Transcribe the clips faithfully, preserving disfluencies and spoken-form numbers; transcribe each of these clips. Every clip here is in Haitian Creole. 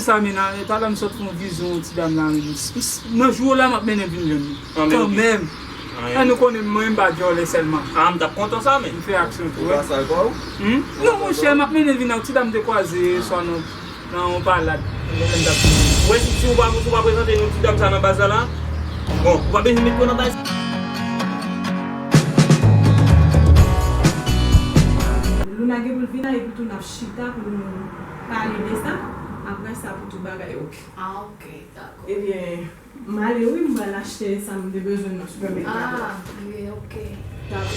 Sa men nan, talè m sot fè yon vizyon yon ti dam la, men m, m, nan jou la m ap mennen vin jwenn li. Kanmenm. An, men ok. An, nou konnen mwen m pa djòlè sèlman. A, m t ap kontan sa, men. M fè aksyon tou, wi. Ou pa sal kò w? Hmm? Non, monchè, m ap mennen vin ak ti dam te kwaze swa nan, nan yon palad. Lè m t ap vini. Ou wè, si, si ou pa, si ou pa prezante nou ti dam sa nan baz la, la, bon, ou pa bezwen met kò nan baz. Luna gen pou l vin la, epi tou n ap chita pou nou pale de sa. Apre sa, pou tout bagay oke. Ah, ok, dakò. Ebyen, m ale wi, m pral achte sa m te bezwen nan sipèmèk la. Ah, wi, ok. Dakò.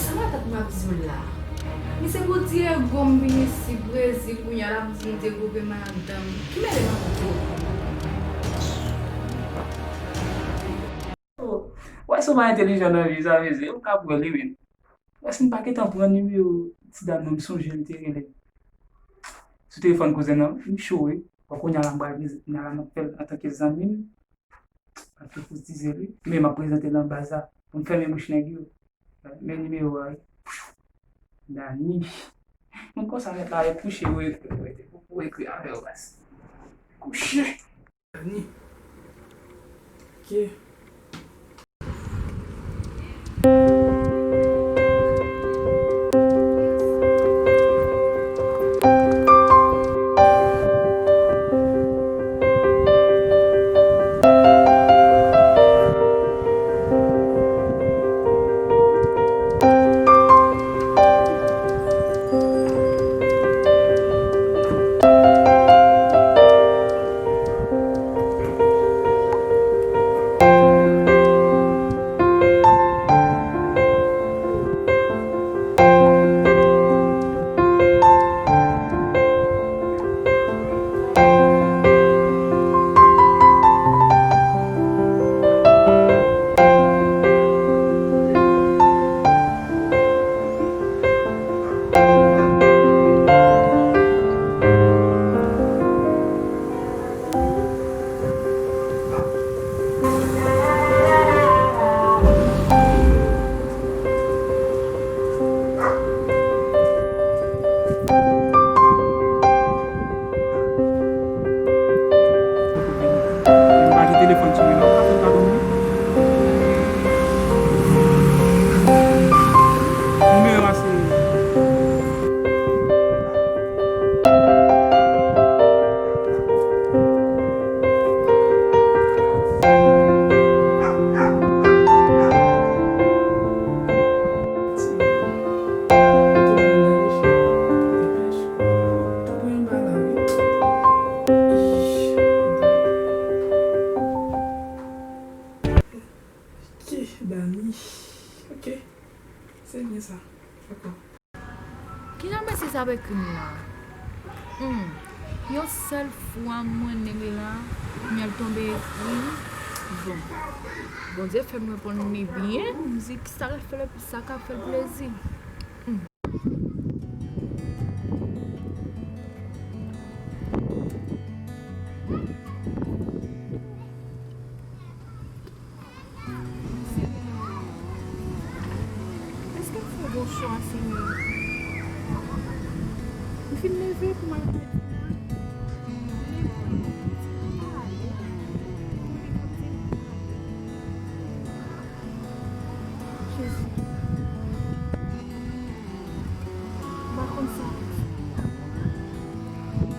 Sa matant m ap di w la? Misye pou di ego m vin isi Brezil, kounye a l ap di m te gwoupe madanm. Ki mele m ap di w? Wè, si w pa entelijan nan vi, sa vle di, ou ka pran li, men. Wè, si m pa gentan pran nimewo ti dam nan, m sonje l te rele m sou telefòn kouzen nan, m cho wi. Bon, kounye a la, m pral, kounye a la, m ap fè l antanke zanmi m. M ap tou koutize li. Men m ap prezante l nan baz la. Pou m fèmen bouch nèg yo. Men nimewo a wi. Dani. Mwen konsa nèt la, e kouche, wi, wi, wi, pou ekri avè w, baz. Kouche. Dani. Ok. Ou pa gen telefòn sou li la, ou pa fè l pa dòmi. Nimewo a se Ok, Dani. Ok. Se byen sa. Dakò. Kijan mesye sa ap ekri m nan? Hmm. Yon sèl fwa mwen nèg la, kounye a l tonbe ekri m. Bon. Bondye fè m reponn li byen. M di, kisa k ap fè l, sa k ap fè l plezi? Hmm. Èske m fè bon chwa, Senyè? M fin leve pou m al fè dina. Jezi. M pa konn sa pou fè.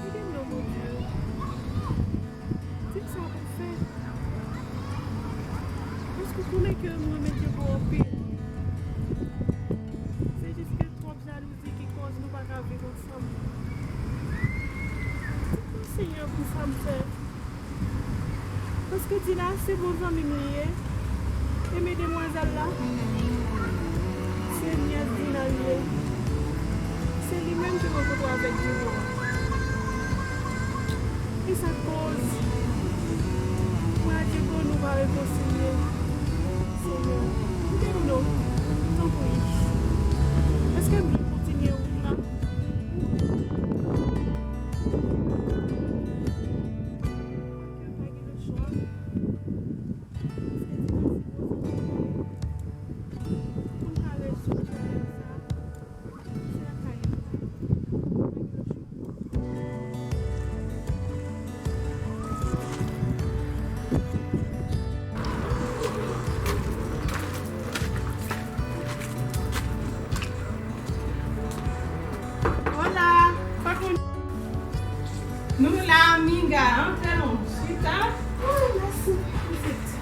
Ede m non, Bondye. Di m sa pou m fè. Paske w konnen ke m renmen Djego anpil. Se jis ke twòp jalouzi ki kòz nou pa ka viv ansanm. Di m non, Senyè, pou sa m fè. Paske Dina se bon zanmi m li ye. E men demwazèl la, se nyès Dina li ye. Se li menm ki rankontre avèk Djego a. E sa k koz mwen ak Djego nou pa rekonsilye. Senyè, ede m non, tanpri. Èske m dwe kontinye wout la? Ke pa gen lòt chwa. Paske Dina se bon zanmi m. Pou n ka rezoud pwoblèm Nou la, amiga, antre non, chita. Ay, mèsi, pitit.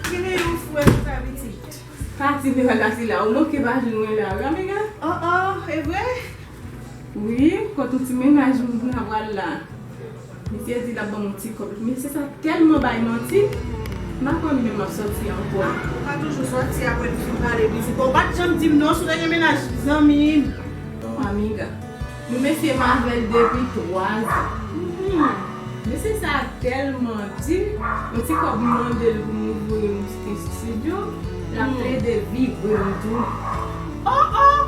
Ki gen yon fwè konsa, pitit? Pati de bagay sila, ou manke pa jwenn mwen la, wi, amiga? Oh, oh, e vre? Wi, kot yon ti mennaj moun nan pral la. Misye di l ap ban m yon ti kòb. Mesye sa tèlman bay manti. M pa kwè li menm ap sòti ankò. Ah, ou pa toujou sòti apre l fin pale pitit. Bon, ou pa t janm di m non si w te gen mennaj zanmi m. Amiga, nou mesye m avè l depi twa zan. Mhm. Mesye sa tèlman di m, yon ti kòb m mande l pou m ouvri yon ti estidyo, l ap plede vire m tounen. Oh, oh!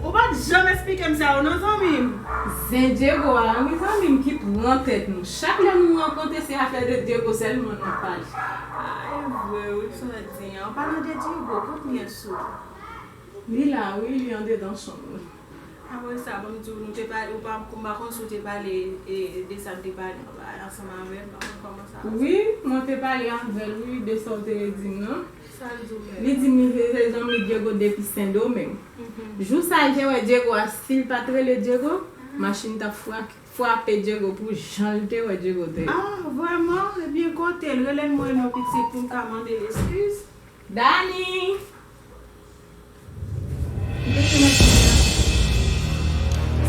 Ou pa t janm esplike m sa yo non, zanmi m. Zen Diego a, wi, zanmi m, ki pran tèt nou. Chak lè nou rankontre, se afè de Diego sèlman n ap pale. Ah, e vre, wi, sa w di an. An palan de Diego, kot m ye sou? Li la, wi, li andedan chanm li. Apre sa, ban m di w, nou te pale, ou pa, m pa konn si w te pale, e, de sa n te pale anba ansanm avè l, m pa konn kòman sa pase. Wi, mwen te pale avè l, wi, de sa w te di m nan. Sa l di w menm? Li di m li se zanmi Diego depi Sendomeng. Mhm. Jou sa l te wè Diego a, si l pa t rele Diego, ah, machin t ap fra-, frape Diego pou jan l te wè Diego te ye. Ah, vrèman? Ebyen, kote l? Rele l mwen non, pitit, pou m ka mande l eskiz. Dani!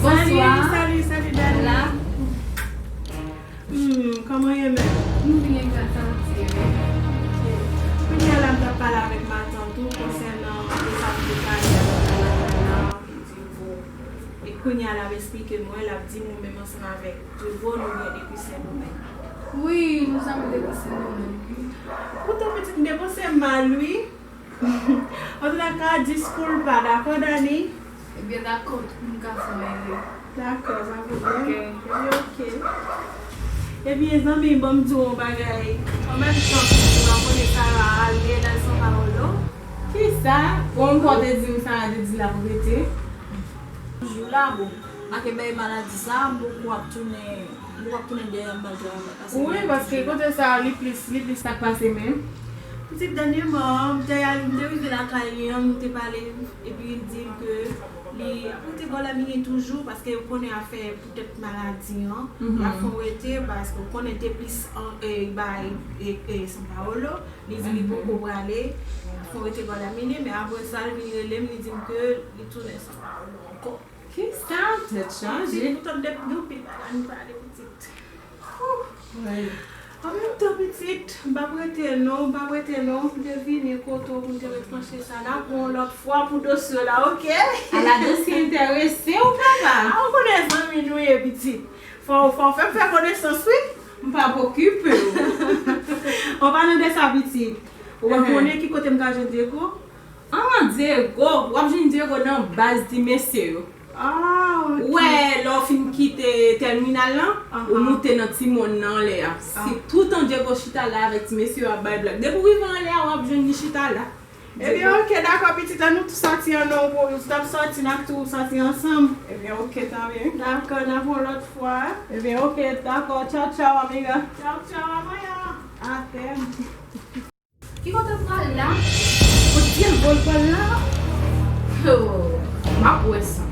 Salut, bonswa. Salut, salut, Dani. La. Hmm, kòman w ye menm? M byen, gras a Dye. Ok. Kounye a la, m t ap pale avèk matant ou konsènan de sa m te pale avèk matant la, li di, bon, e kounye a, l ap esplike mwen, l ap di m ou menm ansanm avèk Diego, nou gen depi Sendomeng. Wi, nou zanmi depi Sendomeng, wi. Poutan, pitit, m te panse m mal, wi. Antoulèka, disculpa, dakò, Dani? Ebyen, dakò, tout moun ka fè yon erè. Dakò, pa pwoblèm. Ok. Ebyen, oke. Ebyen, zanmi, ban m di w yon bagay. An menm tan, w ap konnen Sara ale, l al São Paulo. Kisa? Bon, m kwè w te di m Sara te di l ap rete. Jou la, bon. Ak bay maladi sa, m poko ap tounen, m poko ap tounen dèyè m malgre m ap pase. Wi, paske kote sa, li plis, li plis sa k pase menm. Pitit, dènyèman, m te al, m te rive lakay li an, m te pale, epi l di m ke li ap rete bò Lamini toujou, paske ou konnen afè poutèt maladi an, mhm, l ap fè w rete, paske ou konnen te plis an, e, bay, e, e, São Paulo, li di li, mhm, poko prale, l ap fè w rete bò Lamini, men apre sa, l vin rele m, li di m ke li tounen São Paulo ankò. Kisa? Tèt chaje. Pitit, poutan depi gen anpil bagay nou pale, pitit. Wi. An menm tan, pitit, m p ap rete non, m p ap rete non. M te vini kote w pou m te retranche sa. N ap wè yon lòt fwa pou dosye w la, oke? Ala dosye enterese w, papa. A, ou konnen zanmi nou ye, pitit. Fò, fò w fè m fè konesans, wi. M p ap okipe w. An palan de sa, pitit, ou wè, mhm, konnen ki kote m ka jwenn Diego? An, Diego, w ap jwenn Diego nan baz ti mesye yo. Ah, ok. Ou wè, lè w fin kite tèminal lan, ou, aha, moute nan ti mòn nan anlè a. Ah. Se toutan Diego chita la avèk ti mesye yo ap bay blag. Depi w rive anlè a, w ap jwenn li chita la. Ebyen, oke, dakò, pitit, ann nou tou sòti an non, pou ou t ap sòti, n ap tou sòti ansanm. Ebyen, oke, tan byen. Dakò, n ap wè yon lòt fwa. Ebyen, oke, dakò, tchaw, tchaw, amiga. Tchaw, tchaw, amiga. Atè. Ki kote l pral la? Kote l pral la? Oh, m ap wè sa.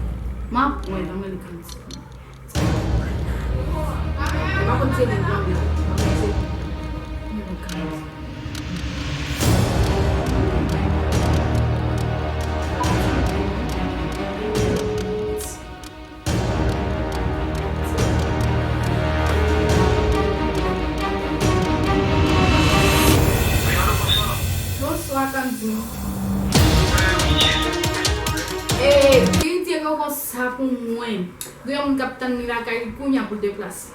M ap wè, tanmen li kanti. Ou pa konn se li, tanmen. M ap wè se li. Mwen kanti. Bonswa, Kandy. Ee, di Diego konsa pou mwen. Gen yon moun k ap tann li lakay li kounye a pou l deplase.